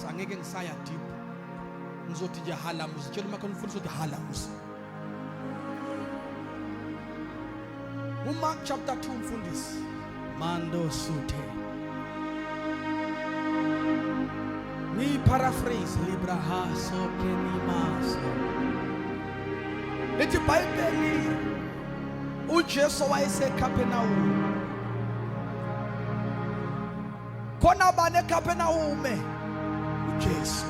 Angeke ngisaya deep, ngizothi nje halamuzi. Tshela umakhelwane, umfundisi uthi halamuzi. UMark chapter 2, mfundisi mando suthe, ngiyiparaphrase librahaso kenimaso. Lithi iBhayibheli, uJesu wayeseKapernaum. Khona bani eKapernaum? UJesu.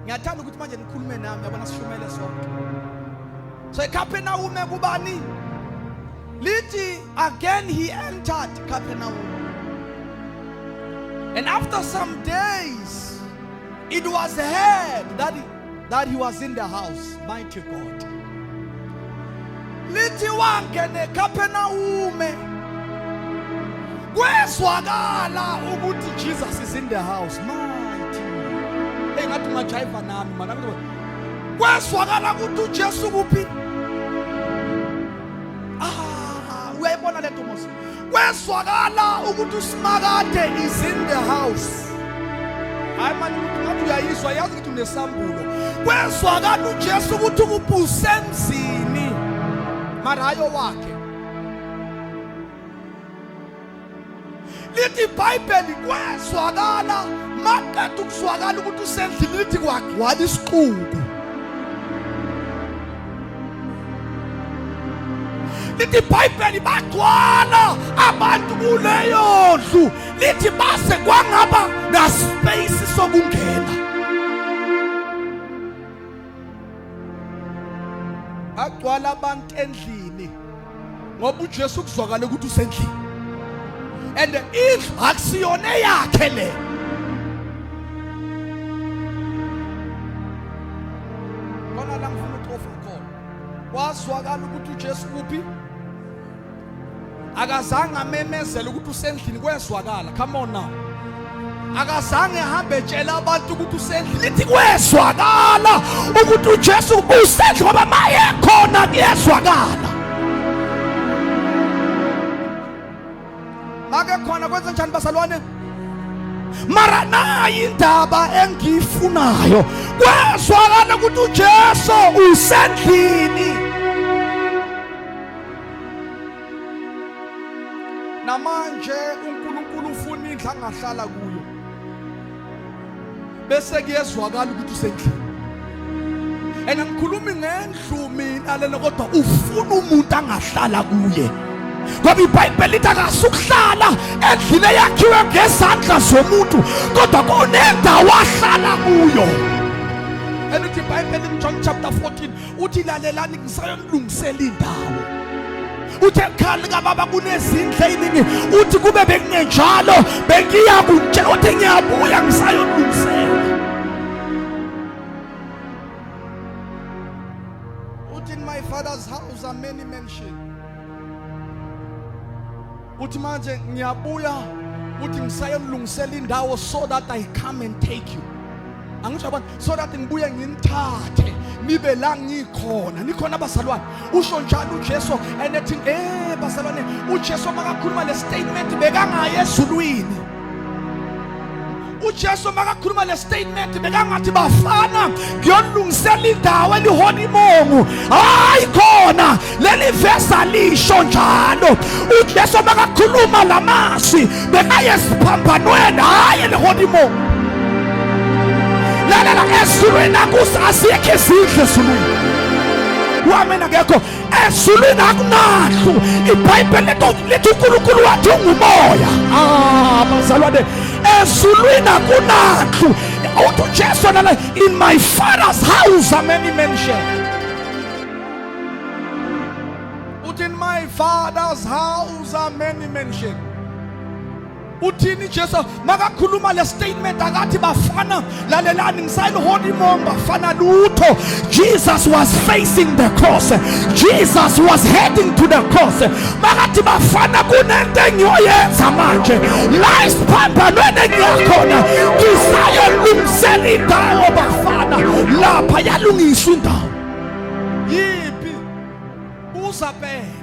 Ngiyathanda ukuthi manje nikhulume nami, yabona, sishumele sonke. So eKapernaum kubani? Lithi, again he entered Capernaum, and after some days it was heard that he was in the house. Mighty God. Lithi wangena eCapernaum, kwezwakala ukuthi Jesus is in the house. Mighty. Hey, ngathi ungajiva nami mana. Kwezwakala ukuthi uJesu kuphi? Ah, uyayibona lento mos. Kwezwakala ukuthi uSimakade is in the house. Hayi mani, ukuthi ngathi uyayizwa, yazi ukuthi unesambulo. Kwezwakala uJesu ukuthi kuphi? Usemzini, mara hayo wakhe. Lithi iBhayibheli kwezwakala, maqeda ukuzwakala ukuthi usendlini, lithi kwagcwala isixuku. Lithi iBhayibheli bagcwala abantu kuleyo ndlu, lithi base kwangaba naspace sokungena. Bagcwala abantu endlini ngoba uJesu kuzwakala ukuthi usendlini, and indlu akusiyona eyakhe le. Khona la ngifuna ucofa khona. Kwazwakala ukuthi uJesu kuphi? Akazange amemezele ukuthi usendlini, kwezwakala. Come on now. Akazange ehambe etshela abantu ukuthi usendlini. Lithi kwezwakala ukuthi uJesu usendlini, ngoba maye khona kuyezwakala. Make khona kwenze njani, bazalwane? Mara nayi indaba engiyifunayo. Kwezwakala ukuthi uJesu usendlini. Namanje uNkulunkulu ufuna indlu angahlala kuyo, bese kuyezwakala ukuthi usendlini. And angikhulumi ngendlu mina lena, kodwa ufuna umuntu angahlala kuye, ngoba iBhayibheli lithi akasukuhlala endlini eyakhiwe ngezandla zomuntu, kodwa kunendawo ahlala kuyo. Elithi iBhayibheli kuJohn chapter 14, uthi, lalelani, ngisayonilungisela indawo. Uthi ekhaya likababa kunezindlu eziningi, uthi kube bekungenjalo bengiya kutshela. Uthi ngiyabuya, ngisayolungisela. Uthi, in my father's house are many mansions. Uthi manje ngiyabuya, uthi ngisayolungisela indawo so that I come and take you. Angisho abantu, so that ngibuye nginithathe nibe la ngikhona, nikhona abazalwane. Usho njalo uJesu. And ethi, bazalwane, uJesu makakhuluma le statement bekangaye ezulwini. UJesu makakhuluma le statement bekangathi, bafana, ngiyolungisela indawo eliholimongu. Hayi khona, leli verse alisho njalo. UJesu makakhuluma lamazwi bekaye esiphambanweni, hayi eliholimongu. Lalela, ezulwini asikho izindlu. Ezulwini wamena akekho, ezulwini akunadlu. IBhayibheli lithi uNkulunkulu wathi ungumoya. Ah, bazalwane, ezulwini akunadlu. Uthi uJesu nala, in my father's house are many mansions. Uthi, in my father's house are many mansions. Uthini Jesu makakhuluma le statement? Akathi, bafana, lalelani, ngisayilihola bafana, lutho. Jesus was facing the cross. Jesus was heading to the cross. Makathi, bafana, kunento engiyoyenza manje la esiphambanweni engiyakhona, ngisayolungisela indawo bafana. Lapha yalungiswa indawo. Yiphi? Buza phela.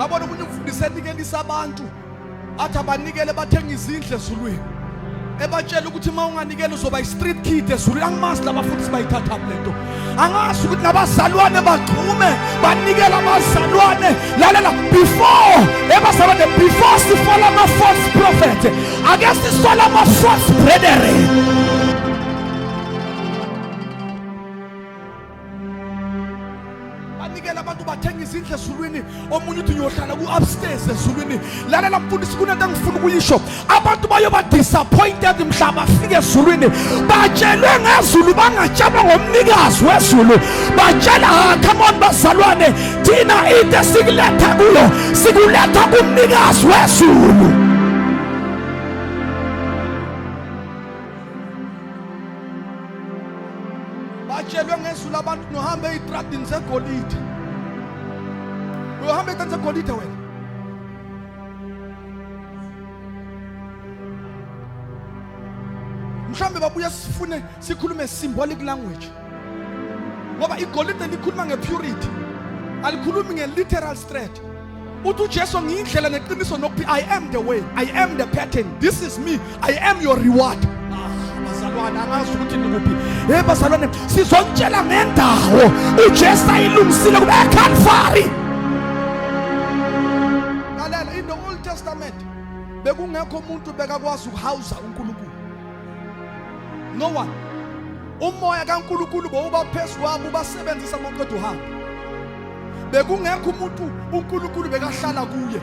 Ngabona umunye umfundisi. umfundisi enikelisa abantu athi abanikele bathenga izindlu ezulwini, ebatshela ukuthi uma unganikela uzoba i-street kid ezulwini. Angimazi labafundisi bayithathaphi le nto. Angazi ukuthi nabazalwane bagxume banikela abazalwane. Lalela, before ebazalwane, before sifola ama-false prophet, ake sisola ama-false brethren. Banikela abantu bathenga izindlu ezulwini. Omunye uthi ngiyohlala ku-upstairs ezulwini. Lalela mfundisi, kunento engifuna ukuyisho. Abantu bayoba disappointed mhla bafika ezulwini, batshelwe ngezulu bangatshelwa ngomnikazi wezulu. Batshela, ah, come on bazalwane, thina into esikuletha kuyo sikuletha kumnikazi wezulu. Batshelwe ngezulu abantu, nohamba ey'tradini zegolide. Uyohamba ey'tradini zegolide wena. Mhlawumbe babuye sifune sikhulume symbolic language, ngoba igolide likhuluma ngepurity, alikhulumi nge-literal straight. Uthi uJesu, ngiyindlela neqiniso nokuphi. I am the way, I am the pattern, this is me, I am your reward. Ah, bazalwane, angazi ukuthi nikuphi. Hey bazalwane, sizontshela ngendawo uJesu ayilungisile kube eCalvary. Lalela, in the Old Testament bekungekho umuntu bekakwazi ukuhawuza uNkulunkulu. No one. Umoya kaNkulunkulu bowuba phezu kwabo, ubasebenzisa mawuqeda uhamba. Bekungekho umuntu uNkulunkulu bekahlala kuye.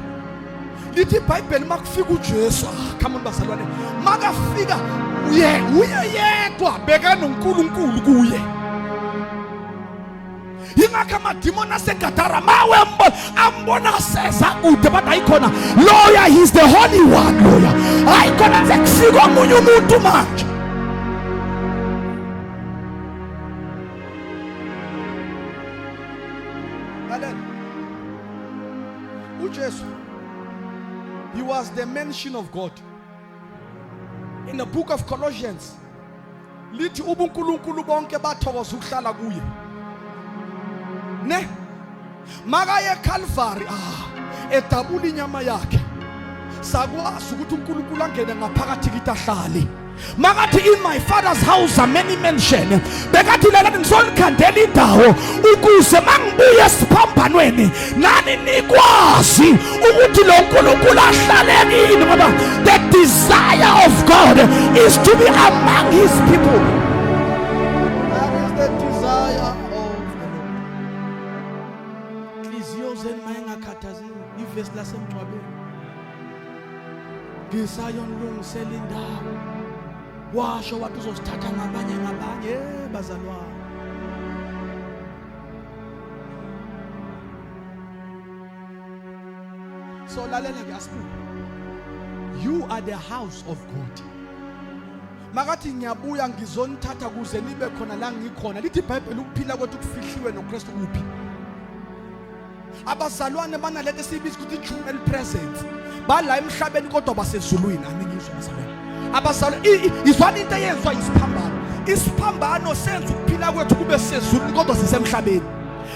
Lithi iBhayibheli makufika uJesu, ah, come on bazalwane, makafika uye uye yedwa bekanoNkulunkulu kuye. Yingakho amadimoni aseGadara mawe ambona seza kude, but ayikhona loya, he's the holy one loya. Ayikhona sekufika omunye umuntu manje. Lalela, uJesu, he was the mansion of God. In the book of Colossians lithi ubuNkulunkulu bonke bathokoza ukuhlala kuye. Ne makaye eCalvary, ah, edabula inyama yakhe, sakwazi ukuthi uNkulunkulu angene ngaphakathi kithi ahlale. Makathi in my father's house are many mansion, bekathi lalani ngizonikhandela indawo ukuze mangibuye esiphambanweni nani nikwazi ukuthi lo nkulunkulu ahlale kini, ngoba the desire of God is to be among his people. That is the desire of the Lord. Nhliziyo zenu mayingakhathazeki. Ivesi lasemngcwabeni, ngisayonilungisela indawo. Washo wathi uzosithatha ngabanye ngabanye. Bazalwane, so lalela ke, asibuke. You are the house of God. Makathi ngiyabuya ngizonithatha kuze nibe khona la ngikhona. Lithi iBhayibheli ukuphila kwethu kufihliwe noKristu. Kuphi? Abazalwane banalento esiyibiza ukuthi dual presence. Bala emhlabeni kodwa basezulwini. Aningizwa bazalwane? Abazalwane, izwani into eyenziwa isiphambano. Isiphambano senza ukuphila kwethu kube sezulwini kodwa sisemhlabeni.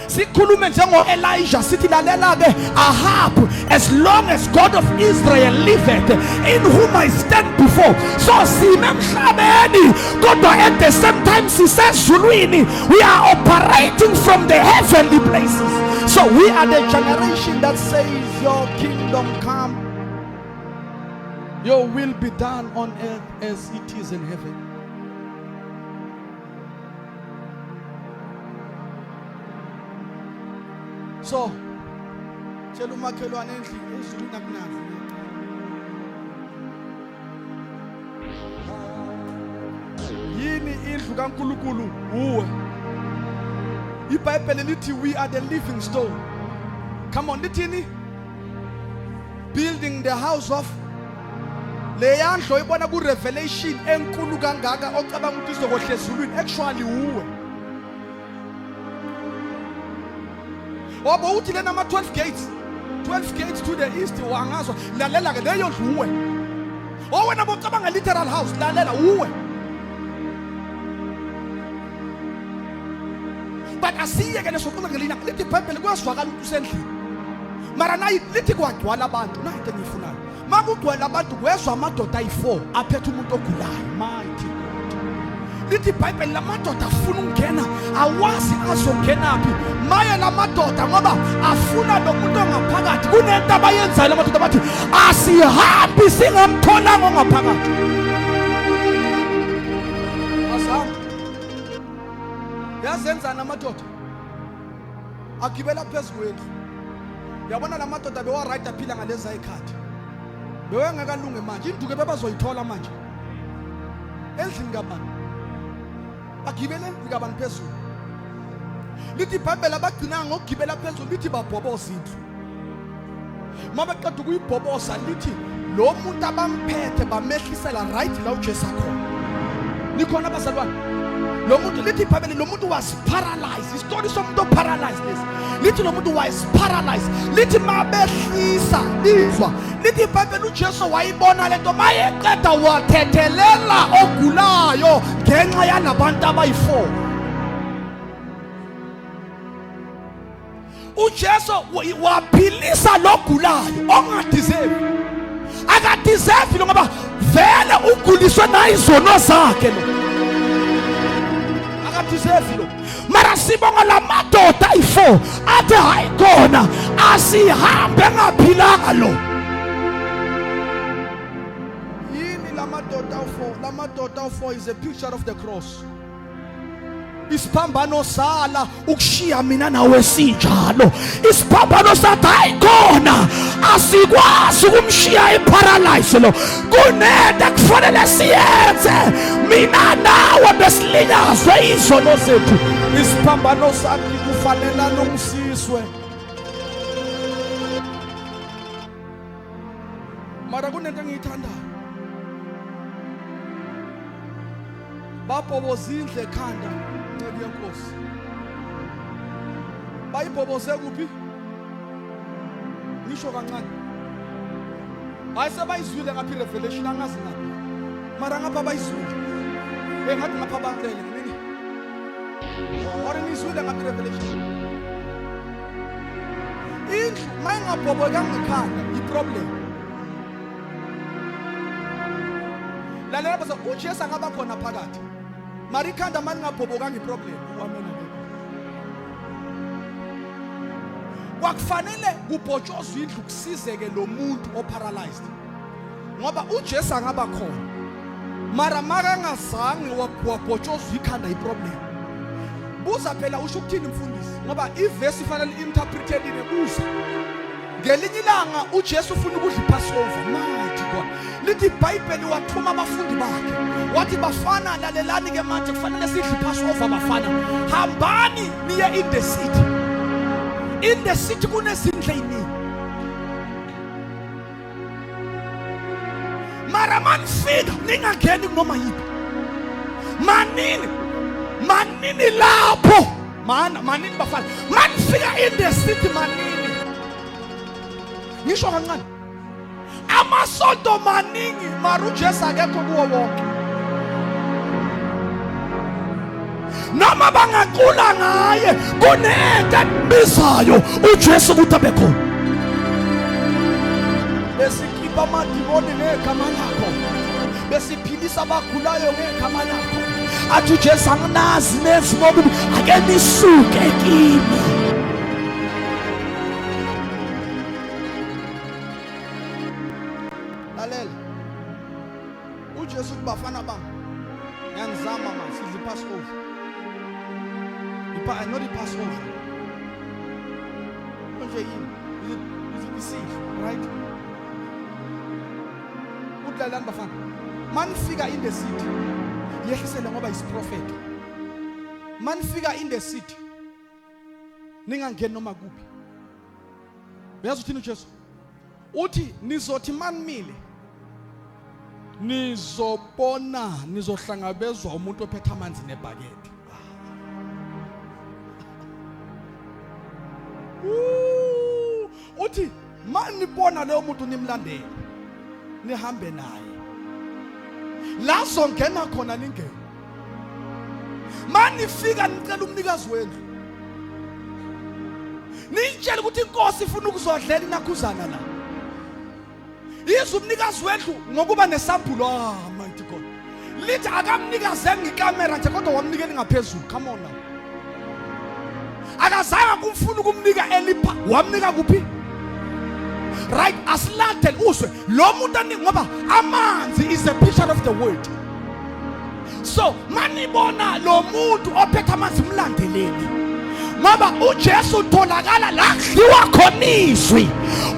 Sikhulume njengo-Elijah sithi, lalela-ke Ahab, as long as God of Israel liveth, in whom I stand before. So sime emhlabeni kodwa at the same time sisezulwini. We are operating from the heavenly places. So we are the generation that says, your kingdom come, your will be done on earth as it is in heaven. So tshela umakhelwane, endlini ezulwini akunandlu. Yini indlu kaNkulunkulu? Uwe. IBhayibheli lithi we are the living stone. Come on, lithini? Building the house of leya ndlu oyibona ku-Revelation enkulu kangaka, ocabanga ukuthi izokohla ezulwini, actually uwe. Wabo uthi lena ama-12 gates, 12 gates to the east, wangazwa. Lalela-ke, leyo ndlu uwe. Owena bocabanga literal house, lalela, uwe. But asiyeke leso, xuma ngelinye lithi iBhayibheli kuyazwakala ukuthi usendlini. Mara nayi lithi kwagcwala abantu, nayi into engiyifunayo. Makugcwele abantu kwezwa amadoda ayi-4 aphethe umuntu ogulayo. Mighty God. Lithi iBhayibheli lamadoda afuna ukungena, awazi azongenaphi. Maye lamadoda ngoba afuna lo muntu ongaphakathi. Kunento abayenzayo lamadoda bathi asihambi singamtholanga ongaphakathi. Asambi. Yazenzani amadoda? Agibela phezu kwendlu. Yabona la madoda bewa right aphila ngalezi ayikhathi. Bewengakalunge manje, induku bebazoyithola manje. Endlini kabani? Bagibele endlini kabani phezulu? Lithi iBhayibheli abagcinanga ngokugibela phezulu, lithi babhoboza indlu. Uma beqeda ukuyibhoboza lithi lo muntu abamphethe bamehlisela right la uJesu akhona. Nikhona abazalwane? Lo muntu lithi iBhayibheli lo muntu was paralyzed. Isitori somuntu oparalyzed lesi. Lithi lo muntu was paralyzed. Lithi mabehlisa lizwa. Lithi iBhayibheli uJesu wayibona lento mayeqeda wathethelela ogulayo ngenxa yalabantu abayi-4. uJesu waphilisa logulayo ongadeserve akadeserve lo ngoba vele uguliswe nayizono zakhe lo akadeserve lo mara sibonga la madoda ayi-4 athi hayi khona asihambe engaphilanga lo yini la madoda awu-4 la madoda awu-4 is a picture of the cross Isiphambano sala ukushiya mina nawe sinjalo. Isiphambano sathi hayi khona asikwazi ukumshiya eparalyze lo. Kunento ekufanele siyenze mina nawe besilinyazwe izono zethu. Isiphambano sathi kufanele alungisiswe. Mara kunento engiyithandayo. Babhoboza indlu ekhanda nceku yenkosi. Bayibhoboze kuphi? Ngisho kancane. Hayi sebayizwile ngapha irevelation angazi ngaphi. Mara ngapha bayizwile. Hey ngathi ngapha balele nini? Or nizwile ngapha irevelation. Indlu mayingabhobokanga ekhanda iproblem. Lalela bese uJesu angaba khona phakathi. Mara ikhanda malingabhobokanga iproblem. Amen. Kwakufanele kubhotshozwe indlu kusizeke lo muntu oparalyzed. Ngoba uJesu angaba khona. Mara makangazange wabhotshozwa ikhanda iproblem. Buza phela usho ukuthini mfundisi ngoba ivesi ifanele interpretelile buza. Ngelinye ilanga uJesu ufuna ukudla iPassover. Mighty God. Lithi iBhayibheli wathuma abafundi bakhe. Wathi bafana lalelani ke manje kufanele sidle iPassover bafana. Hambani niye in the city. In the city kunezindlu eziningi. Mara manifika ningangeni kunoma yiphi. Manini manini lapho mana manini bafana manifika in the city manini ngisho kancane amasonto maningi mara uJesu akekho kuwo wonke noma bangacula ngaye kunento ekubizayo uJesu ukuthi abe khona besikhipha amadimoni ngegama lakho besiphilisa abagulayo ngegama lakho athi uJesu anginazi nezi ngokubi ake nisuke kimi lalela uJesu uthi bafana bami ngiyanizama manje sidla iPassover ipa not iPassover konje yini is it isidlo right Ulalelani bafana. Manifika in the city. Yehlisele ngoba isiprofeto. Manifika in the city. Ningangeni noma kuphi. Uyazi uthini uJesu? Uthi nizothi manimile nizobona nizohlangabezwa umuntu ophethe amanzi nebhakede. Uthi manibona leyo muntu nimlandele nihambe naye la zongena khona ningene manifika nicela umnikazi wendlu Nitshele ukuthi inkosi ifuna ukuzodlela inakhuzana la. Yize umnikazi wendlu ngokuba nesambulo, ah mighty God. Lithi akamnikazenga ikamera nje kodwa wamnikela ngaphezulu. Come on now. Akazange kumfuna ukumnika elipha, wamnika kuphi? Right, asilandele uzwe lo muntu anika ngoba amanzi is a picture of the word. So manibona lo muntu ophethe amanzi mlandeleni ngoba uJesu utholakala la kudliwa khona izwi,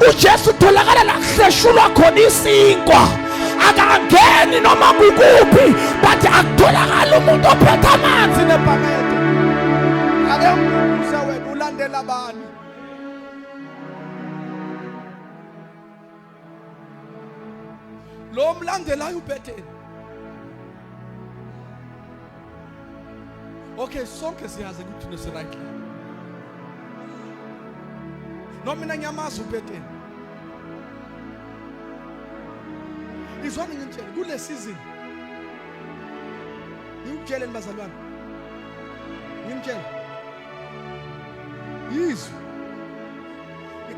uJesu utholakala la kuhleshulwa khona isinkwa. Akangeni noma kukuphi, but akutholakala umuntu ophethe amanzi nebhakede. Ake ngibuze wena, ulandela bani? Lo mlandelayo ubhetheni. Okay, sonke siyazi ukuthi thina si-right la. No, mina ngiyamazi ubhetheni. Izwani ngimtshele kule season. Ngikutsheleni bazalwane. Ngimtshele. Yizwe.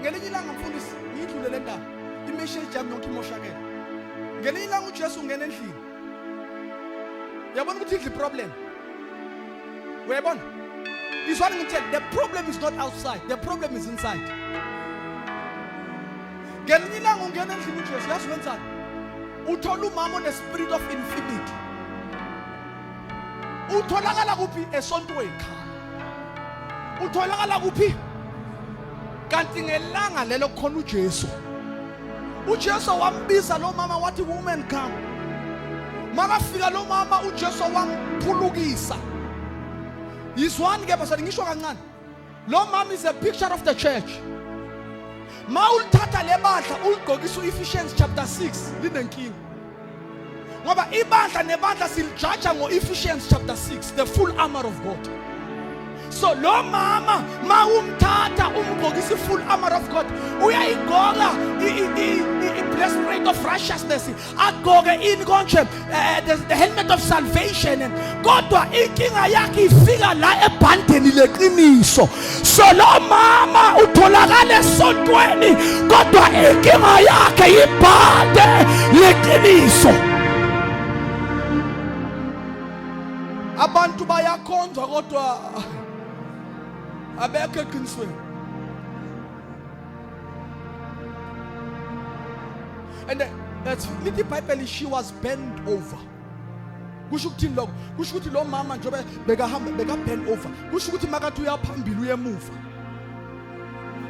Ngelinye ilanga mfundisi ngidlule le ndaba. Imessage yami yonke imoshakele. Ngelinye ilanga uJesu ungena endlini. Uyabona ukuthi idla problem. Uyabona? Izwani ngitshele, the problem is not outside, the problem is inside. Ngelinye ilanga ungena endlini uJesu, yazi wenzani? Uthola umama one spirit of infinity. Utholakala kuphi? Esontweni. Utholakala kuphi? Kanti ngelanga lelo khona uJesu. uJesu wambiza lo mama wathi, woman come. Makafika lo mama uJesu wamphulukisa. Yizwani ke bazali, ngisho kancane. Lo mama is a picture of the church. Ma ulithatha le bandla uligqokisa uEphesians chapter 6 linenkinga. Ngoba ibandla nebandla silijaja ngo-Ephesians chapter 6, the full armor of God. So lo mama ma umthatha umgqokisa i-full armor of God, uyayigqoka i-breastplate of righteousness, agqoke ini konje, the helmet of salvation. Kodwa inkinga yakhe ifika la ebhandeni leqiniso. So lo mama utholakala esontweni, kodwa inkinga yakhe ibhande leqiniso. Abantu bayakhonzwa kodwa abekho eqinisweni. And that's lithi iBhayibheli, she was bent over. Kusho ukuthini lokho? Kusho ukuthi lo mama njengoba bekahamba beka bend over, kusho ukuthi makathi uyaphambili uyemuva.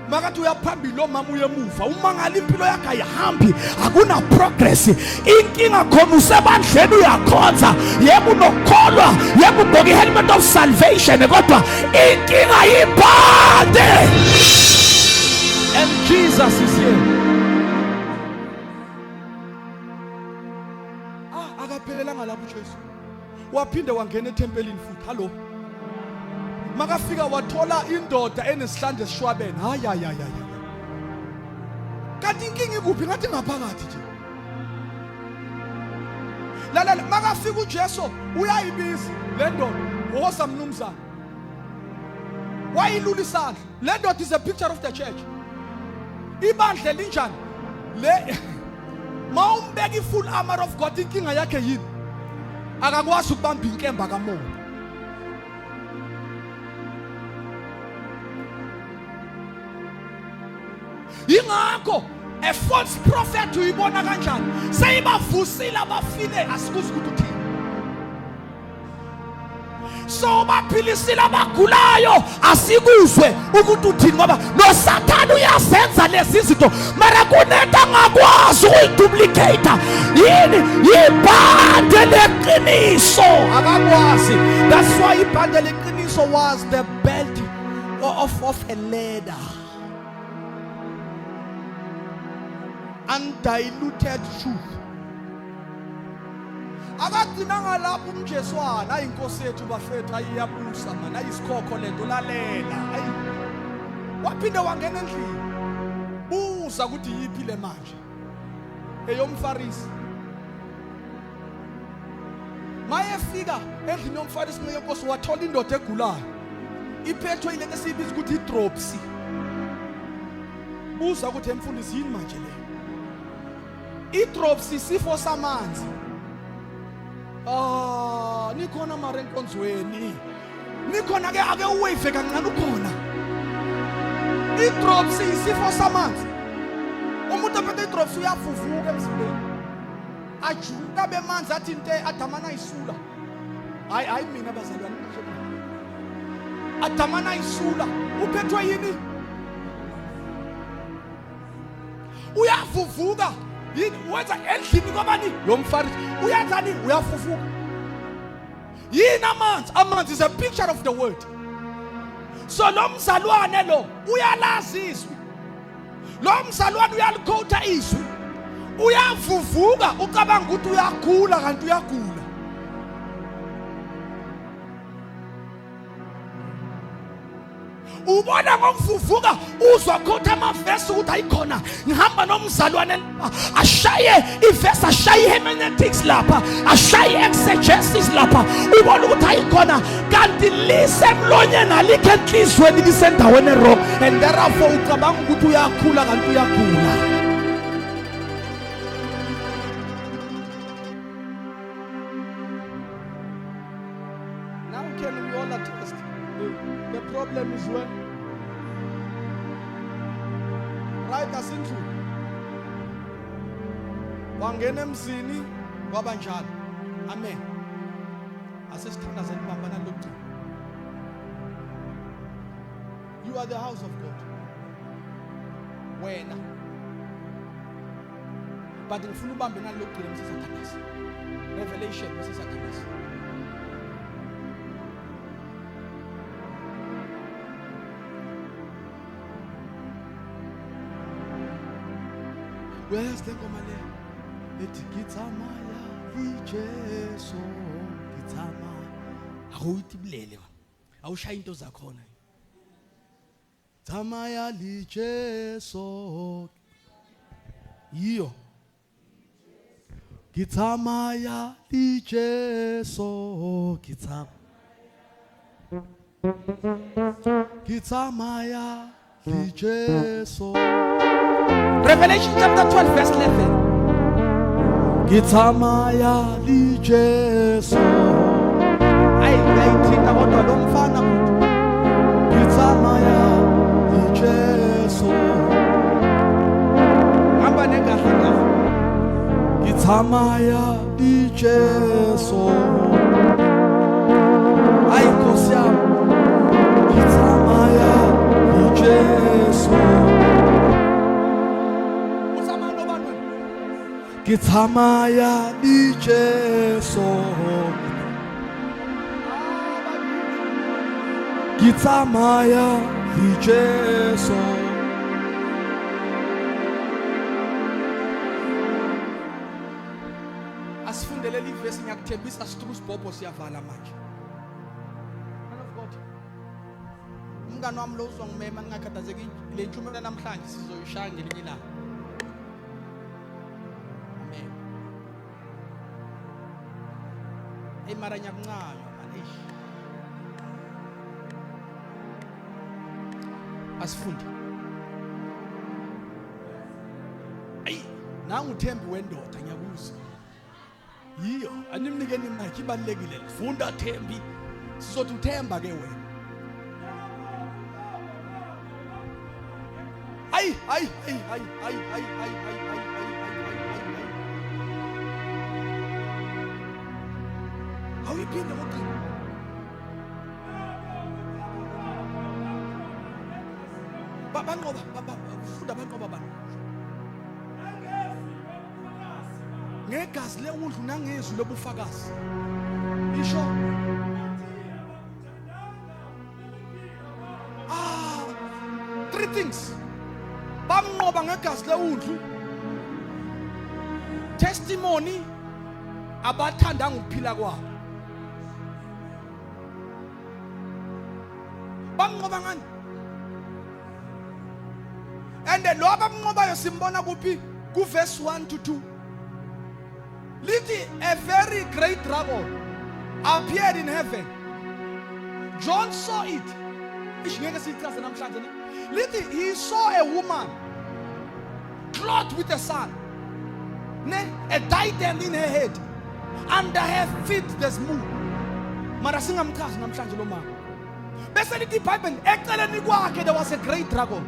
Makathi uyaphambili lo mama uyemuva. Umangala impilo yakhe ayihambi, akuna progress. Inkinga khona usebandleni uyakhonza, yebo unokukholwa, yebo ugqoka i-helmet of salvation, kodwa inkinga yibhande. And Jesus is here. Ah, akaphelelanga lapho uJesu. Waphinde wangena ethempelini futhi. Hallo. Makafika wathola indoda enesihlanje esishwabene. Hayi hayi hayi hayi. Kanti inkinga ikuphi? Ngathi ngaphakathi nje. Lalela, makafika uJesu uyayibiza le ndoda, woza mnumzane. Wayilula isandla. Le ndoda is a picture of the church. Ibandla elinjani? Le mawumbeka i-full armor of God, inkinga yakhe yini? Akakwazi ukubamba inkemba kamoya. Yingakho a false prophet uyibona kanjani? Seyibavusile abafile, asikuzi ukuthi uthini. So baphilisile abagulayo, asikuzwe ukuthi uthini, ngoba noSathane uyazenza lezi zinto, mara kunento angakwazi ukuyiduplicate. Yini? Ibhande leqiniso akakwazi. That's why ibhande leqiniso was the belt of a leather, undiluted truth. Akagcinanga lapho umjeswana, ayi inkosi yethu bafethu, ayiyabusa man, ayisikhokho lento, lalela. Ayi waphinde wangena endlini, buza ukuthi yiphi le manje eyomfarisi. Mayefika endlini yomfarisi ncenkosi, wathola indoda egulayo iphethwe ilento esiyibiza ukuthi idropsy. Buza ukuthi emfundisi yini manje le? I-drops isifo samanzi. Ah, nikhona mara enkonzweni. Nikhona ke ake uwave kancane ukhona. I-drops isifo samanzi. Umuntu ophethe i-drops uyavuvuka emzimbeni. Ajuka bemanzi athi into adamana isula. Hayi hayi mina bazalwane ngisho mina. Adamana isula. Uphethwe yini? Uyavuvuka. Yini wenza endlini kwabani? Lo mfarisi. Uyenzani? Uyavuvuka. Yini amanzi? Amanzi is a picture of the world. So lo mzalwane lo uyalazi izwi. Lo mzalwane uyalikhotha izwi. Uyavuvuka ucabanga ukuthi uyakhula kanti uyagula. Ubona ngokuvuvuka uzwa khotha amavesi ukuthi ayikhona ngihamba nomzalwane ashaye ivesi ashaye hermeneutics lapha ashaye exegesis lapha ubona ukuthi ayikhona kanti lisemlonyeni alikho enhlizweni lisendaweni erong and therefore ucabanga ukuthi uyakhula kanti uyagula. Now can we all attest the problem is where? Right asindlule. Wangena emzini kwaba njalo. Amen. Asesithandazeni bambana lokugcina. You are the house of God. Wena. But ngifuna ubambe nani lokugcina msisathandaza. Revelation msisathandaza. Uyayazi le ngoma le ethi ngitsamaya liJesu ngitsamaya awuyitibulele awushaya into zakhona tsamaya liJesu yiyo ngitsamaya liJesu ngitsamaya ngitsamaya liJesu. Revelation chapter 12 verse 11. Ngitsamaya liJesu. Hayi ngiyayithinta kodwa lo mfana bhuti. Ngitsamaya liJesu. Hamba negahle kahle. Ngitsamaya liJesu. Hayi Nkosi yami. Ngitsamaya liJesu. Utsamaya nobani wena? Ngitsamaya liJesu. Ngitsamaya liJesu. Asifunde leli vesi ngiyakuthembisa sithuka isibhobho siyavala manje. Man of God. Umngani wami lo uzongimema ngingakhathazeki le ntshumayelo namhlanje sizoyishaya ngelinye ilanga. Amen. Hey mara ngiyakuncanywa man. Eish. Asifunde. Ayi, nangu uThembi wendoda ngiyakuzwa. Yiyo, animnikeni mic ibalekile. Funda Thembi. Sizothi uThemba ke wena. Ayi, ayi, ayi, ayi, ayi, ayi, ayi, ayi, ayi, ayi, ayi, ayi, ayi. Awuyiphinde ngogcina. Banqoba, funda banqoba bani? Ngegazi lewundlu nangezwi lobufakazi. Isho Ah, three things. Bamnqoba ngegazi lewundlu. Testimony abathandanga ukuphila kwabo. Bamnqoba ngani? And lo abamnqobayo simbona kuphi? Ku verse 1 to 2. Lithi a very great dragon appeared in heaven. John saw it. Ish ngeke siyichaze namhlanje ne. Lithi he saw a woman. clothed with the sun, ne, a diadem in her head, under her feet there's moon. Mara singamchazi namhlanje lo mama. Bese lithi iBhayibheli eceleni kwakhe there was a great dragon.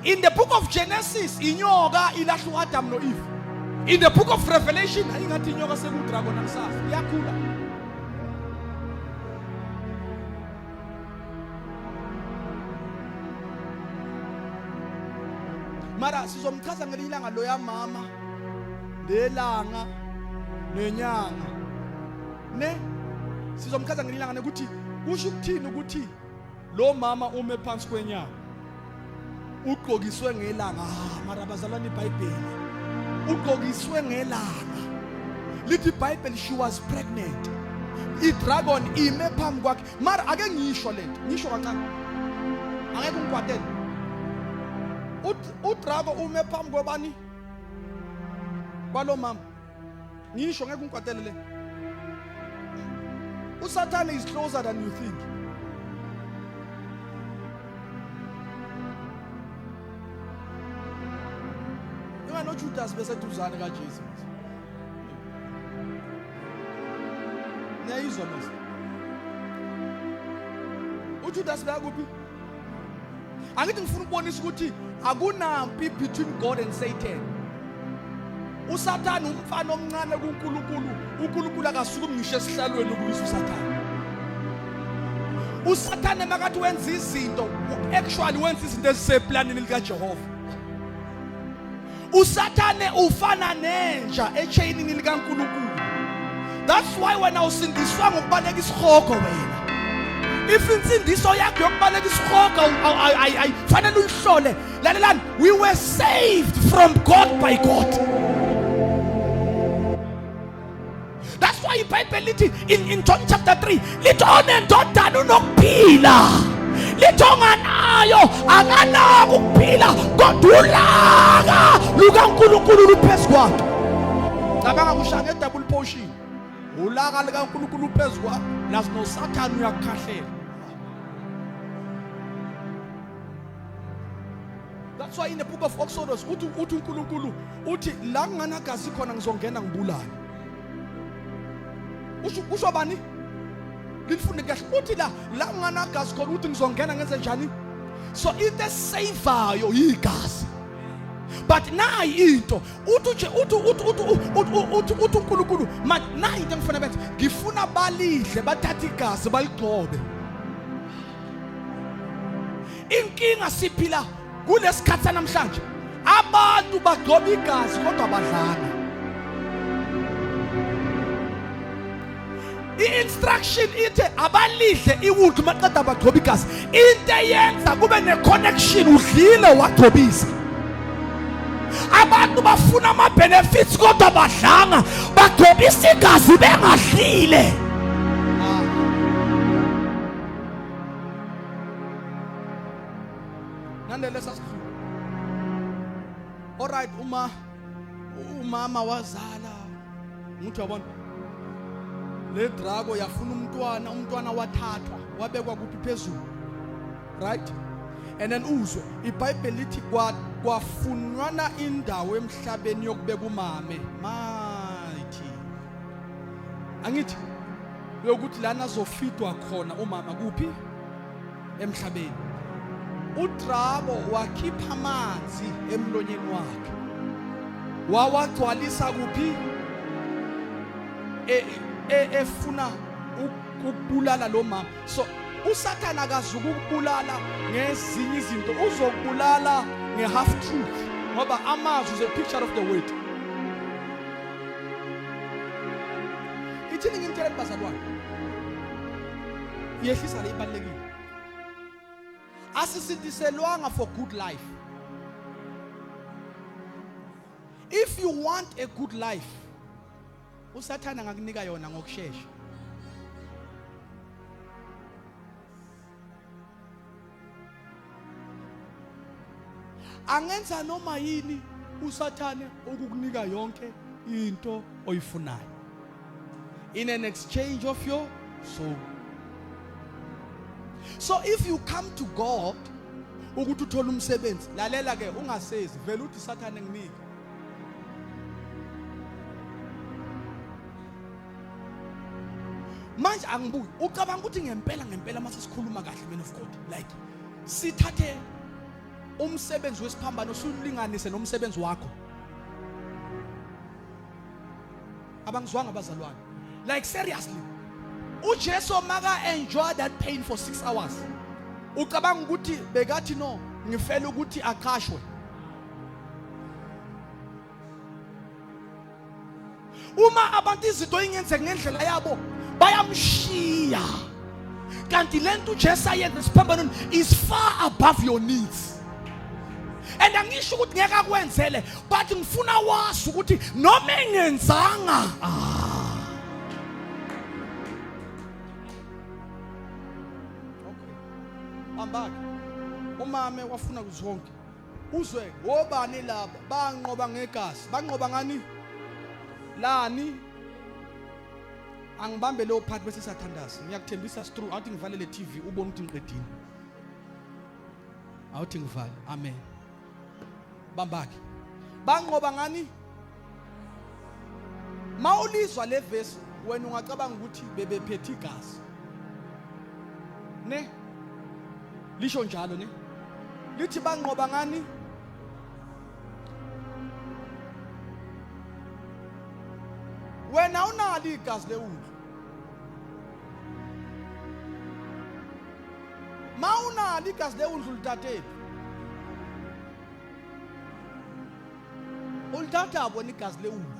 In the book of Genesis inyoka ilahla uAdam noEve. In the book of Revelation ingathi inyoka sekudragon angisazi iyakhula. Mara sizomchaza ngelinye ilanga loya mama lelanga nenyanga ne sizomchaza ngelinye ilanga ukuthi kusho ukuthini ukuthi lo mama ume phansi kwenyanga ugqokiswe ngelanga. Ah, mara bazalwane iBhayibheli ugqokiswe ngelanga lithi iBhayibheli she was pregnant, idragon ime phambi kwakhe. Mara ake ngisho lento, ngisho kancane, angeke ungikwatele. Udrago ume phambi kwabani? Kwalo mama. Ngisho ngeke ungikwatele le. USathane is closer than you think. InganoJudas beseduzane kaJesu. Niyayizwa mase. UJudas bekuphi? Angithi ngifuna ukubonisa ukuthi akunampi between God and Satan. USathane umfana omncane kuNkulunkulu. uNkulunkulu akasukumi ngisho esihlalweni ukulwisa uSathane. USathane makathi wenza izinto, actually wenza izinto eziseplanini likaJehova. USathane ufana nenja echainini likaNkulunkulu. That's why wena usindiswa ngokubaleka isihogo wena. If insindiso yakho yokubaleka isihogo ayifanele uyihlole. Lalelani, we were saved from God by God. That's why iBhayibheli lithi in John chapter 3 lithi onendodana unokuphila, lithi onganayo akanako ukuphila, kodwa ulaka lukaNkulunkulu luphezu kwakhe. Cabanga kusha nge-double portion, ulaka likaNkulunkulu luphezu kwakhe, nazi noSathane uyakukhahlela. That's why in the book of Exodus uthi uthi uNkulunkulu uthi la kunganagazi khona ngizongena ngibulale. Usho usho bani? Ngilifunde kahle uthi la la kunganagazi khona uthi ngizongena ngenze njani? So into esavayo igazi. But nayi into uthi nje uthi uthi uthi uthi uthi uNkulunkulu manje nayi into engifuna benze ngifuna balidle bathathe igazi baligcobe. Inkinga siphila kulesikhathi sanamhlanje, abantu bagcoba igazi kodwa badlana. I-instruction ithe abalidle iwundlu maqeda bagcoba igazi. Into eyenza kube ne-connection, udlile wagcobisa. Abantu bafuna ama-benefits kodwa badlanga, bagcobisa igazi bengadlile. Nandele sasidlula. Alright, uma umama wazala ngithi uyabona le drago yafuna umntwana, umntwana wathathwa wabekwa kuphi? Phezulu, right? And then uzwe iBhayibheli lithi kwafunwana indawo emhlabeni yokubeka umame mighty, angithi yokuthi lana azofidwa khona umama kuphi emhlabeni. UDrabo wakhipha amanzi emlonyeni wakhe wawagcwalisa kuphi? Efuna ukubulala lo mama. So uSathana akazukukubulala ngezinye izinto, uzokubulala nge-half truth, ngoba amazwi is a picture of the word. Ithini ngimtshela bazalwane, yehlisa le ibalulekile. Asisindiselwanga for good life. If you want a good life, uSathana angakunika yona ngokushesha. Angenza noma yini uSathane ukukunika yonke into oyifunayo in an exchange of your soul. So if you come to God, Ukuthi uthole umsebenzi. Lalela ke ungasezi, vele uthi Sathane nginike. Manje angibuyi. Ucabanga ukuthi ngempela ngempela mase sikhuluma kahle man of God like sithathe umsebenzi wesiphambano siwulinganise nomsebenzi wakho. Abangizwanga abazalwane. Like seriously. uJesu maka enjoy that pain for 6 hours. Ucabanga ukuthi bekathi no ngifela ukuthi aqashwe. Uma abantu izinto ingenzeki ngendlela yabo bayamshiya. Kanti lento uJesu ayenza esiphambanweni is far above your needs. And angisho ukuthi ngeke akwenzele but ngifuna wazi ukuthi noma engenzanga ah. Okay. Hambake. Umame wafuna kuzonke. Uzwe wobani laba banqoba ngegazi. Banqoba ngani? Lani? Angibambe leyo part bese siyathandaza. Ngiyakuthembisa stru athi ngivale le TV ubone ukuthi ngiqedile. Awuthi ngivale. Amen. Bambake. Banqoba ngani? Mawulizwa le verse wena ungacabanga ukuthi bebephethe igazi. Ne? Lisho njalo ne? Lithi banqoba ngani? Wena unalo igazi lewundlu. Mawunalo igazi lewundlu lithathephi? Ulithatha wena igazi lewundlu.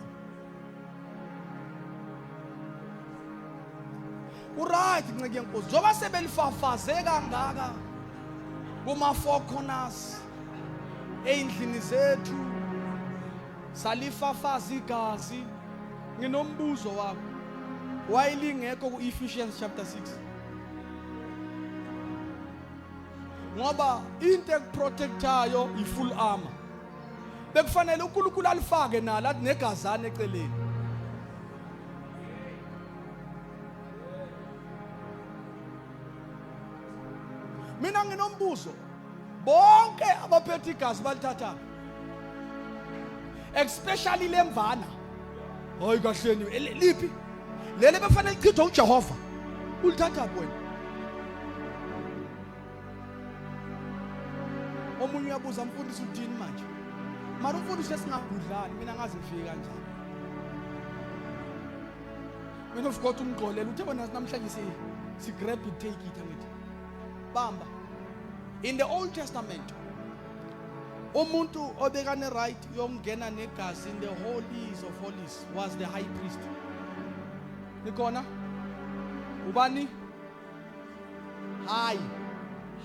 Uright nceke yenkosi. Njengoba sebelifafaze kangaka kuma four corners eyindlini zethu salifafaza igazi. Nginombuzo wakho. Why lingekho ku-Ephesians chapter 6? Ngoba into ekuprotectayo i-full armor. Bekufanele uNkulunkulu alifake nalo athi negazana eceleni. Mina nginombuzo. Bonke abaphethe igazi balithatha. Especially lemvana. Hayi kahleni liphi? Leli befanele lichithwe uJehova. Ulithatha wena. Omunye uyabuza mfundisi uthini manje? Mara umfundisi esingagudlani mina ngazi ngifike kanjani. Mina of God ungixolele uthe wena namhlanje si si grab it take it angithi. Bamba. In the Old Testament umuntu obekane right yokungena negazi in the holies of holies was the high priest. Nikhona? Ubani? Hayi.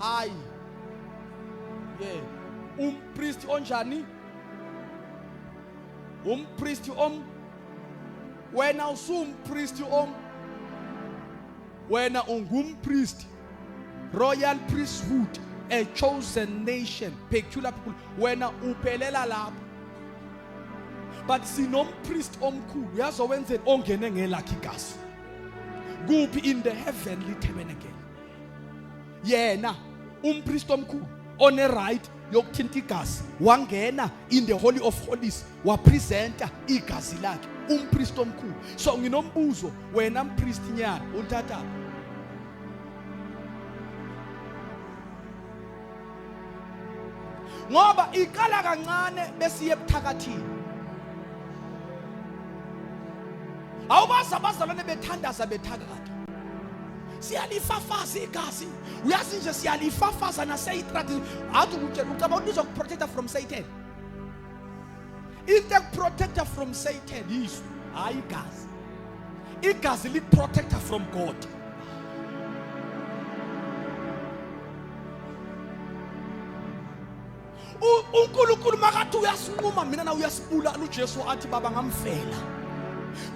Hayi. Yeah. Umpriest onjani? Umpriest om wena usumpriest om wena ungumpriest royal priesthood a chosen nation peculiar people wena uphelela lapho but sinompriest omkhulu uyazi owenzeni ongene ngelakhe igazi kuphi in the heavenly tabernacle yena umpriest omkhulu one right yokuthinta igazi wangena in the holy of holies wapresenta igazi lakhe umpriest omkhulu so nginombuzo wena mpriest nyana ulithatha ngoba iqala kancane besiye ebuthakathini awubazi abazalwane bethandaza bethakatha siyalifafaza igazi uyazi nje siyalifafaza naseyitradini athi ukutshela ucabanga ukuthi lizokuprotecta from Satan into ekuprotecta from Satan izwi hayi igazi igazi likuprotecta from God uNkulunkulu makathi uyasinquma mina na uyasibulala uJesu athi baba ngamfela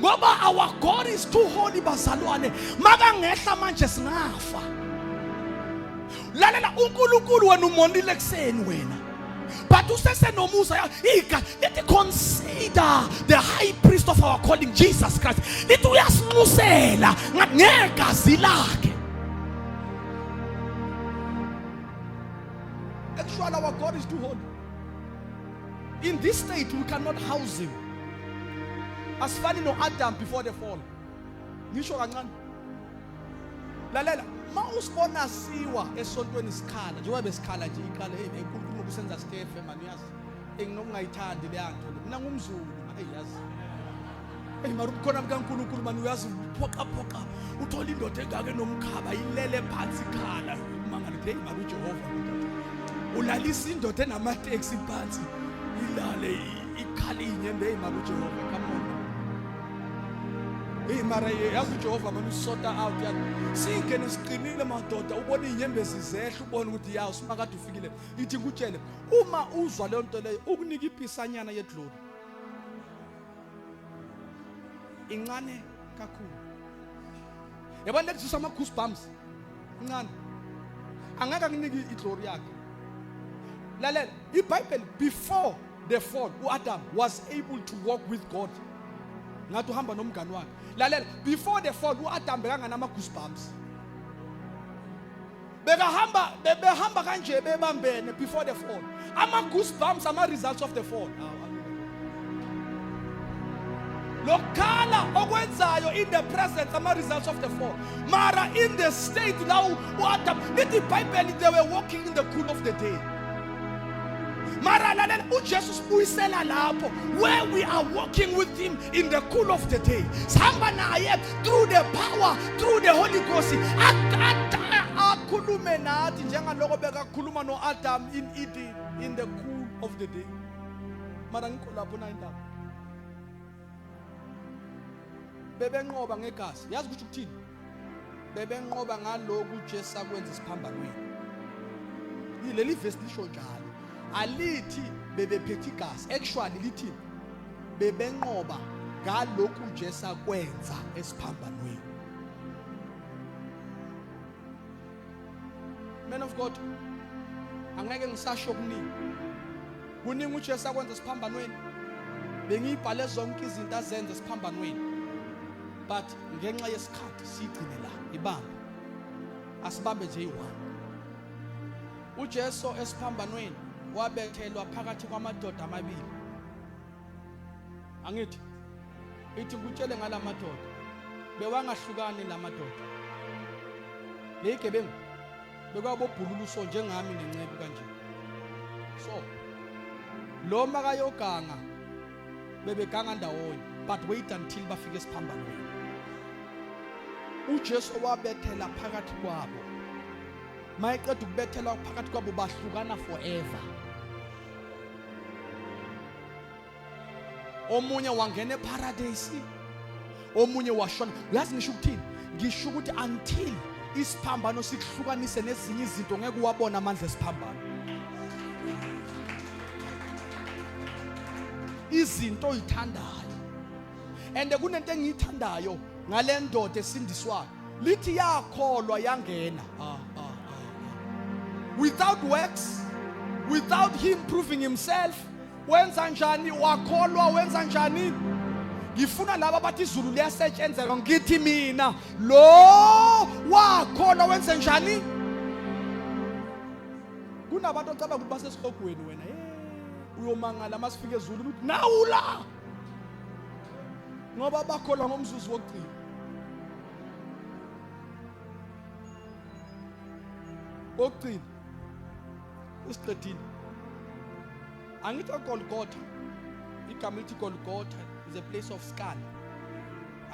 ngoba our God is too holy bazalwane makangehla manje singafa lalela uNkulunkulu wena umonile ekseni wena but usesenomusa iga lithi consider the high priest of our calling Jesus Christ lithi uyasinxusela ngegazi lakhe. Actually, our God is too holy. In this state we cannot house him. Asifani no-Adam before the fall. Ngisho kancane. Lalela, ma usibona siwa esontweni sikhala, njengoba besikhala nje ikhala, hey uNkulunkulu kusenza sitefe man uyazi. Enginokungayithandi leya nto. Mina ngumZulu, hey yazi. Hey mara ubukhona bukaNkulunkulu mani uyazi uphoqa phoqa uthola indoda engake nomkhaba ilele phansi ikhala umangala uthi hey mara uJehova ndoda ulalisa indoda enamateksi phansi ilale ikhala inyembe hey mara uJehova come on. Hey mara yazi uJehova mani usota out yazi singene siqinile madoda ubona inyembezi zehla ubona ukuthi ya usimakade ufikile ithi ngikutshele uma uzwa leyo nto leyo ukunika ipisanyana yedloli incane kakhulu. Yabona lekuzisa ama goosebumps incane, angeke akunike iglory yakhe. Lalela iBhayibheli, before the fall uAdam was able to walk with God, ngathi uhamba nomngani wakhe. Lalela, before the fall uAdam bekanganama goosebumps, bekahamba bebehamba kanje bebambene before the fall. Ama goosebumps ama results of the fall. Lokhala okwenzayo in the presence ama results of the fall. Mara in the state la uAdam, lithi iBhayibheli they were walking in the cool of the day. Mara lalela, uJesu sibuyisela lapho where we are walking with him in the cool of the day. Sihamba naye through the power, through the Holy Ghost. Akhulume nathi njengaloko bekakhuluma noAdam in Eden in the cool of the day. Mara ngikho lapho na indaba. Bebenqoba ngegazi. Yazi ukuthi ukuthini? Bebenqoba ngalokhu uJesu akwenza esiphambanweni. Leli verse lisho njalo. Alithi bebephethe igazi. Actually lithi bebenqoba ngalokhu uJesu akwenza esiphambanweni. Man of God, angeke ngisasho okuningi. Kuningi uJesu akwenza esiphambanweni. Bengiyibhale zonke izinto azenza esiphambanweni. But ngenxa yesikhathi sigcine la, ibambe. Asibambe nje i-one. UJesu esiphambanweni wabethelwa phakathi kwamadoda amabili. Angithi ithi ngikutshele ngalamadoda bewangahlukani lamadoda. Leyigebengu bekwabobhululu so njengami nenceku kanje. So lo makayoganga bebeganga ndawonye, but wait until bafike esiphambanweni. uJesu wabethela phakathi kwabo. Mayeqeda ukubethelwa phakathi kwabo bahlukana forever. Omunye wangena eparadise, omunye washona. Uyazi ngisho ukuthini? Ngisho ukuthi until isiphambano sikuhlukanise nezinye izinto ngeke uwabona amandla esiphambano. Izinto oyithandayo. And kunento engiyithandayo ngale ndoda esindiswayo, lithi yakholwa yangena. Without works, without him proving himself. Wenza njani? Wakholwa. Wenza njani? Ngifuna laba bathi izulu liyasetshenzeka, ngithi mina lo wakholwa wenze njani? Kunabantu ocabanga ukuthi basesihogweni wena, hey, uyomangala masifike ezulwini ukuthi nawu la, ngoba bakholwa ngomzuzu wokugcina. Okugcina isiqedile. Angithi eGolgotha, igama elithi Golgotha is a place of skull.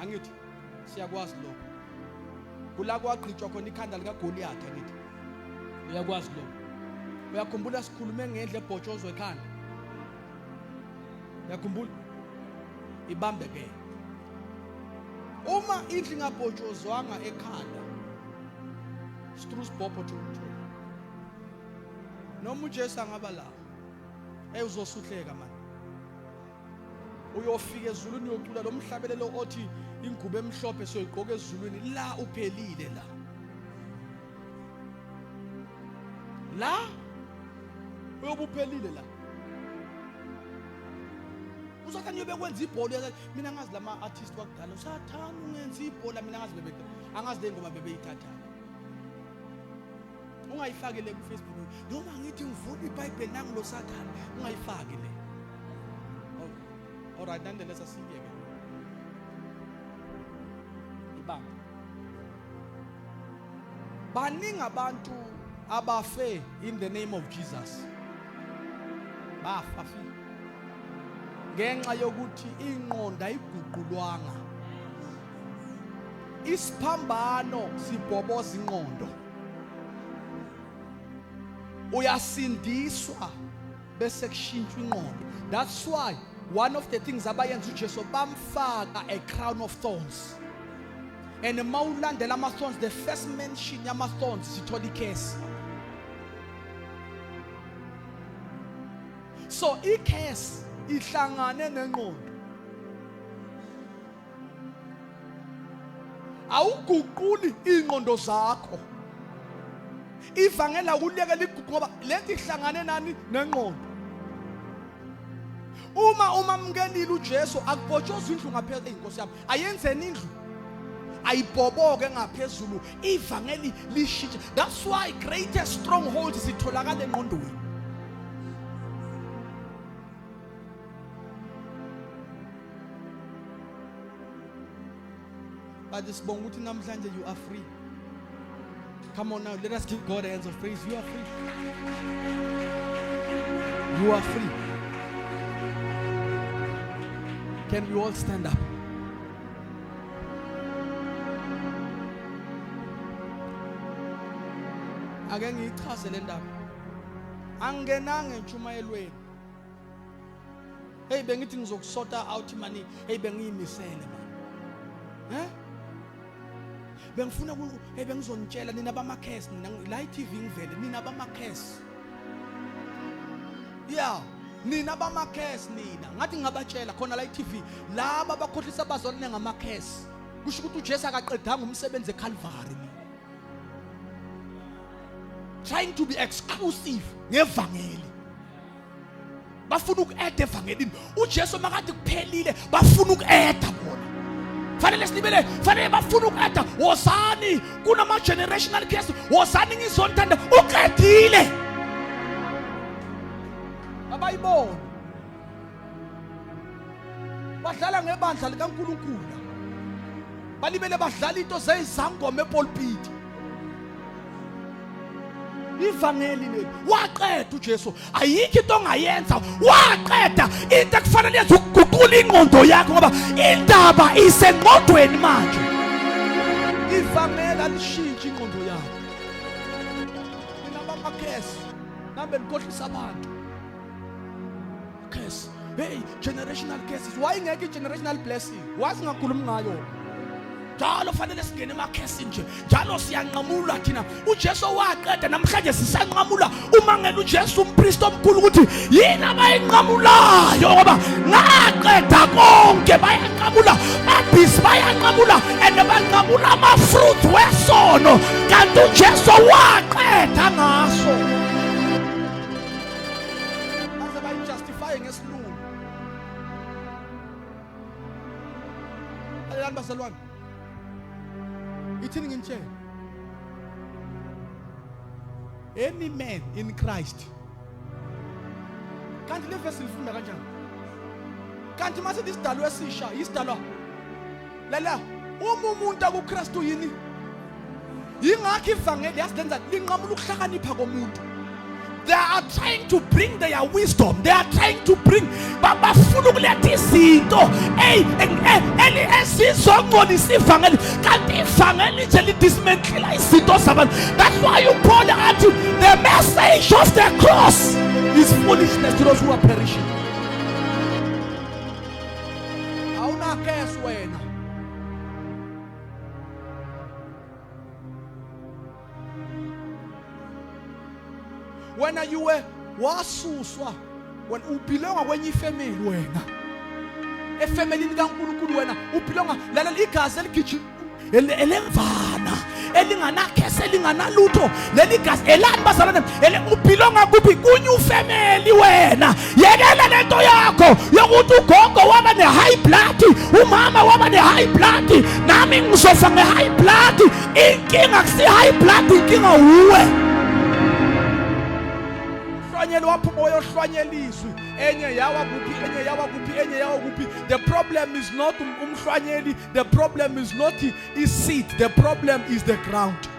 Angithi siyakwazi lokho, kula kwagqitshwa khona ikhanda likaGoliath. Angithi uyakwazi lokho? Uyakhumbula sikhulume ngendle ebhotshozwe ekhanda? Uyakhumbula? Ibambe ke, uma indlu ingabhotshozwanga ekhanda, strusbhobho thuthu noma uJesu angaba la, hey, uzosuhleka manje. Uyofika ezulwini uyocula lo mhlabelelo othi ingubo emhlophe soyigqoka ezulwini. La uphelile la, la uyobuphelile la. Usathane uyobe kwenza ibhola. Mina ngazi lama artist wakudala, usathane ungenza ibhola. Mina ngazi bebe angazi le ngoma bebeyithatha. Ungayifaki le ku-Facebook noma ngithi ngivula iBhayibheli nangu lo Sathane, ungayifaki le. Oh, all right, nonetheless asiyeke. Ibamba. Baningi abantu abafe in the name of Jesus. Bafa fi. Ngenxa yokuthi ingqondo ayiguqulwanga. Isiphambano sibhoboza ingqondo. Uyasindiswa bese kushintshwa ingqondo. That's why one of the things abayenza uJesu bamfaka a crown of thorns. And mawulandela ama thorns, the first mention yama thorns sithola icase. So icase ihlangane nengqondo. Awuguquli ingqondo zakho. Ivangela ukulekela igugu ngoba lento ihlangane nani nengqondo. Uma umamkelile uJesu akubhotshozwa indlu ngaphezulu inkosi yami. Ayenzeni indlu? Ayibhoboke ngaphezulu ivangeli lishintshe. That's why greatest strongholds zitholakala engqondweni. But sibonga ukuthi namhlanje you are free. Come on now, let us give God a hands of praise. You are free. You are free. Can we all stand up? Ake ngiyichaze le ndaba. Angingenanga entshumayelweni. Hey bengithi ngizokusota out mani. Hey bengiyimisele man. Eh? Bengifuna ku hey bengizonitshela nina bamakhesi nina la iTV ngivele nina bamakhesi. Yeah, nina bamakhesi nina. Ngathi ngingabatshela khona la iTV laba abakhohlisa abazalwane ngamakhesi. Kusho ukuthi uJesu akaqedanga umsebenzi eCalvary nina. Trying to be exclusive ngevangeli. Bafuna uku-eda evangelini. UJesu makade kuphelile bafuna uku-eda bona. Fanele silibele, fanele bafuna uku-eda. Wozani kunama generational curse. Wozani ngizonithanda. Uqedile. Abayiboni. Badlala ngebandla likaNkulunkulu. Balibele badlala into zeyizangoma epulpit. Ivangeli leli waqeda uJesu, ayikho into ongayenza, waqeda. Into ekufanele yenze ukuguqula ingqondo yakho ngoba indaba isengqondweni manje. Ivangeli alishintshi ingqondo yakho. Nina bamakhesi nambe nikhohlisa abantu. Curse. Hey, generational curses. Why ngeke generational blessing? Why singakhulumi ngayo? Njalo fanele singene emakhesini nje. Njalo siyanqamula thina. UJesu waqeda namhlanje sisanqamula. Uma ngena uJesu umpriest omkhulu ukuthi yini abayinqamulayo ngoba ngaqeda konke bayanqamula. Babhizi bayanqamula and banqamula ama fruit wesono. Kanti uJesu waqeda ngaso. Baze bayijustifye ngesilungu. Lalelani bazalwane. Ithini nginitshele. Any man in Christ. Kanti le verse lifunda kanjani? Kanti mase isidalwa esisha, isidalwa. Lalela, uma umuntu akuKristu yini? Yingakho ivangeli yazi lenza linqamula ukuhlakanipha komuntu. They are trying to bring their wisdom. They are trying to bring bafuna ukuletha izinto ey eli esizongcolisa ivangeli kanti ivangeli nje lidismantlela izinto zabantu. That's why uPaul athi the message of the cross is foolishness to those who are perishing. Awunakes wena. Wena you were wasuswa wena ubhilonga kwenye ifamily wena efamilini kaNkulunkulu wena ubhilonga lalela igazi eligijima elemvana elinganakhese elinganalutho leli gazi elani bazalwane ele ubhilonga kuphi kunye ufamily wena yekela lento yakho yokuthi ugogo waba ne-high blood umama waba ne-high blood nami ngizofa nge-high blood inkinga kusi-high blood inkinga wuwe. Umhlwanyeli waphuma wayohlwanyela izwi, enye yawa kuphi, enye yawa kuphi, enye yawa kuphi. The problem is not umhlwanyeli, the problem is not i-seed, the problem is the ground.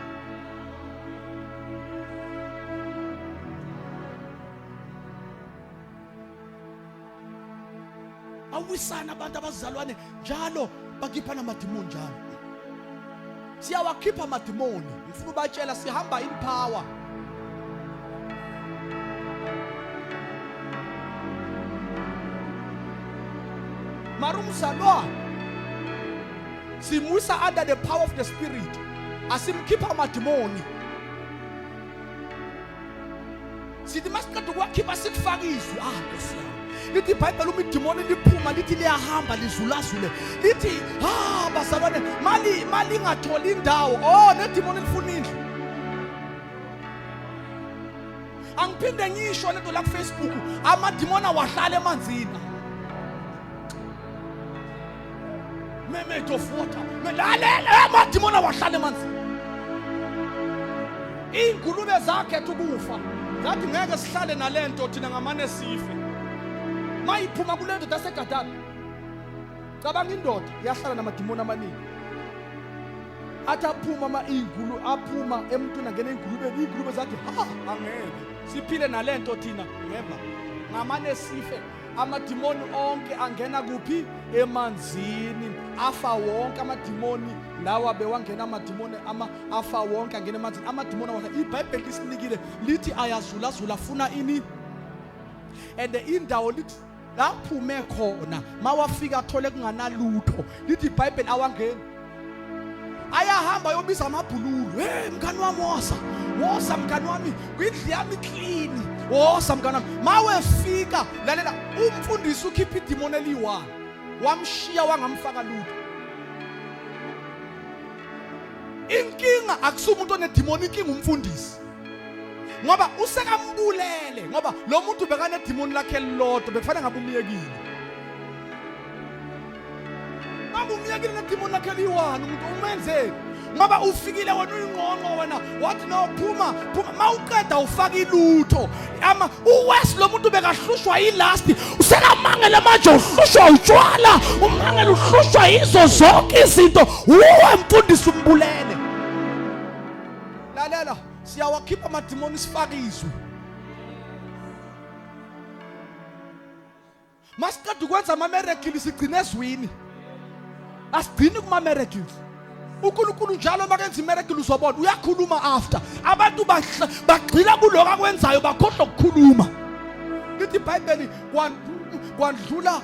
Awisana abantu abazalwane njalo, bakhipha namadimoni njalo. Siyawakhipha amadimoni, ngifuna ubatshela sihamba in power. Mara umzalwane simusa under the power of the spirit, asimkhipha amadimoni. Sithi masiqeda ukuwakhipha sikufaka izwi. Ah, Nkosi yami, lithi iBhayibheli uma idimoni liphuma lithi liyahamba lizulazule, lithi ha bazalwane mali malingatholi indawo. Oh, nedimoni lifuna indlu. Angiphinde ngisho lento la ku-Facebook, amadimoni awahlala emanzini. Mermaid of water, lalela, amadimoni awahlala emanzini. Iy'ngulube zakhetha ukufa, zathi ngeke sihlale nalento thina, ngamane sife. Mayiphuma kule ndoda yaseGadara, cabanga indoda iyahlala namadimoni amaningi, athi aphuma ama iy'ngulu aphuma emntwini angena ey'ngulubeni, iy'ngulube zathi ha angeke siphile nalento thina, ngeva ngamane sife. Amadimoni onke angena kuphi? Emanzini. Afa wonke amadimoni lawa bewangena, amadimoni ama afa wonke angena emanzini. Amadimoni awona iBhayibheli lisinikile lithi ayazulazula afuna ini, and indawo lithi laphume khona mawafika athole kunganalutho, lithi iBhayibheli awangeni, ayahamba ayobiza amabhululu. Hey mngani wami, woza, woza mngani wami, kwindlu yami clean, woza mngani wami. Mawefika, lalela, umfundisi ukhipha idimoni eliyi-one, wamshiya wangamfaka lutho. Inkinga akusumuntu onedimoni, inkinga umfundisi, ngoba usekambulele, ngoba lo muntu bekanedimoni lakhe elilodwa, bekufanele ngabe umyekile. Ngabe umyekile nedimoni lakhe eliyi-one, umuntu umenzeni? Ngoba ufikile wena uyingqongqo, wena wathi no, phuma, phuma. Mawuqeda ufaka ilutho ama uwes lo muntu bekahlushwa yilast, usekamangele manje uhlushwa utshwala, umangele uhlushwa yizo zonke izinto. Uwe mfundisi umbulele. Lalela, siyawakhipha amadimoni sifake izwi. Masiqeda ukwenza ama-miracle sigcine ezwini, asigcini kuma-miracles. uNkulunkulu njalo makenza imiracle uzobona uyakhuluma after. Abantu bagxila kuloko akwenzayo, bakhohlwa ukukhuluma. Lithi iBhayibheli kwandlula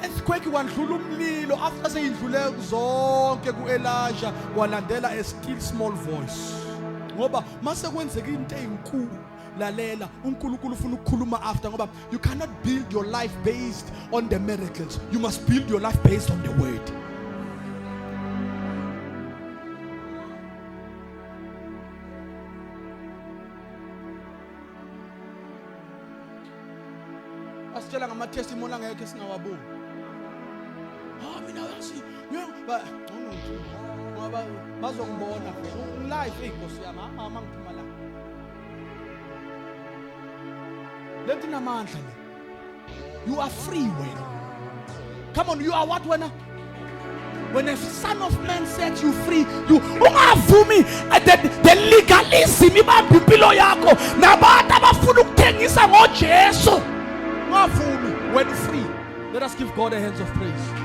earthquake, kwandlula umlilo, after seyindlule zonke ku-Elijah kwalandela a still small voice. Ngoba mase kwenzeka into ezinkulu, lalela, uNkulunkulu ufuna ukukhuluma after, ngoba you cannot build your life based on the miracles, you must build your life based on the word. Asitshela ngama-testimony angekho esingawaboni. Ah, mina yazi ngoba bazongibona vele ngi-live. Inkosi yami, mama, ngiphuma la, lento inamandla le. You are free wena. Come on, you are what wena? When a son of man set you free, you ungavumi the legalism ibambe impilo yakho nabantu abafuna ukuthengisa ngoJesu. Ungavumi when free. Let us give God a hands of praise.